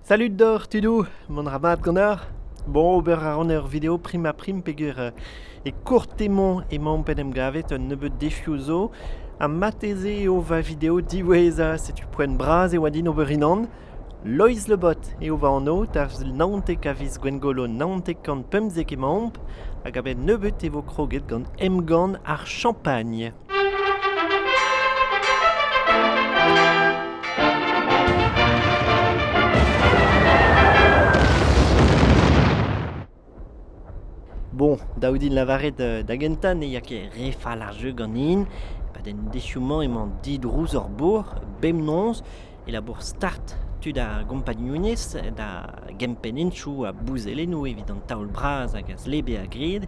Salud deoc'h tudoù, mont a ra mat ganeoc'h? Bon, ober a ran ur video prim-ha-prim peogwir e kourt emañ emaomp en em gavet un nebeud defioù zo ha marteze eo va video diwezhañ, setu poent bras e oa din ober unan. Loeiz Le Bot eo va anv, da 19 a viz Gwengolo 1915 emaomp hag a-benn nebeut e vo kroget gant emgann ar Champagne. Bon, dav din lavaret da gentañ ne ya ket re fall ar jeu ganin. E-pad an deizioù-mañ emañ didrouz hor bourc'h, bemnoz e labour start tud ar gompagnunezh da gempenn hentoù ha bouzellennoù evit an taol bras hag a zle bezañ graet.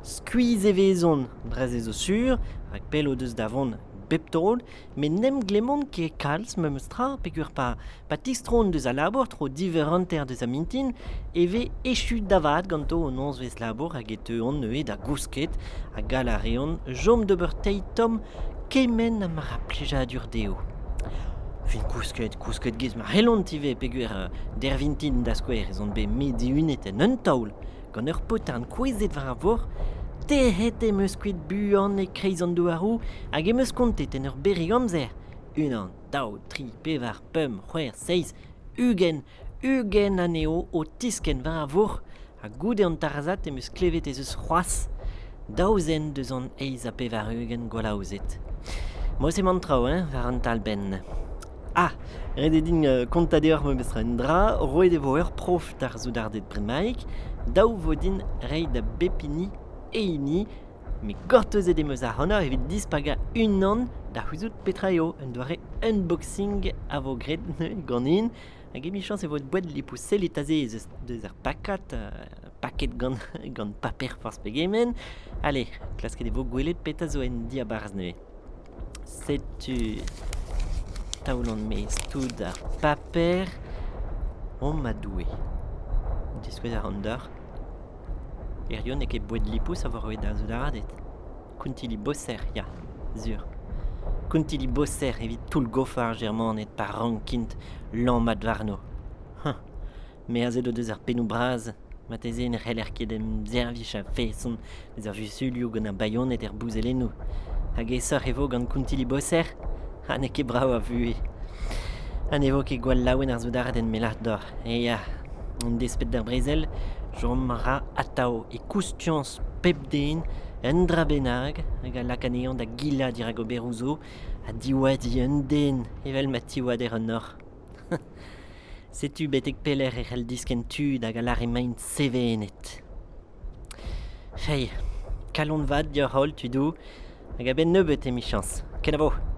Skuizh e vezont, dre-se zo sur, rak pell o deus da vont bep taol, met n'em glemmont ket kalz memes tra peogwir pa, pa tistroont deus al labour tro div eur hanter deus ar mintin e vez echu da vat ganto o nozvezh labour hag e teuont neuze da gousket ha gall a reont chom d'ober teil tomm kement ha ma ra plijadur dezho. Fin kousket, kousket giz ma c'hellont ivez peogwir d'er vintin da skouer ez on bet me dihunet en un taol Gant ur potarn kouezhet war ar vor, tec'het em eus kuit buan e-kreiz an douaroù hag em eus kontet en ur berrig amzer unan, daou, tri, pevar, pemp, c'hwec'h, seizh, 20, 20 anezho o tiskenn war ar vor ha goude an tarzhad em eus klevet ez eus c'hoazh daou zen deus an 88 gwallaozet. Mod-se emañ an traoù hein, war an talbenn. Ah, ret eo din kontañ deoc'h memestra un dra, roet e vo ur prof d'ar soudarded bremaik, dav vo din reiñ da bep hini e hini, met gortozet em eus ac'hanoc'h evit dispagañ unan da c'houzout petra eo un doare unboxing a vo graet ganin hag emichañs e vo boued lipousellit aze ez eus deus ar pakad paket gant, gant paper forzh pegement. Allez, klasket e vo gwelet petra zo en diabarzh neuze. Setu taolan-maez tout ar paper. Oh ma Doue! Diskouez a ran deoc'h. Hirio n'eo ket boued lipous a vo roet d'ar soudarded. Kountilli boser, ya, sur. Kountilli boser evit toullgofañ ar Jermaned pa rankint lammat warno. Hañ, me aze o deus ar pennoù bras. Marteze ne c'heller ket em servij a-feson eus ar vuzulioù gant ar baioned er bouzellennoù. Hag aesoc'h e vo gant kountilli boser? Ha n'eo ket brav a vuhez. Ha ne vo ket gwall laouen ar soudarded me lâr deoc'h. E ya, en desped d'ar brezel, chom a ra atav e koustiañs pep den un dra bennak hag a lak anezhañ da gilañ dirak oberoù zo ha diwadiñ un den evel ma tiwader un hoc'h. Setu betek pelec'h e c'hell diskenn tud hag a lâr emaint sevenet. Fei, kalon vat deoc'h-holl tudoù, hag a-benn nebeut emichañs. Kenavo !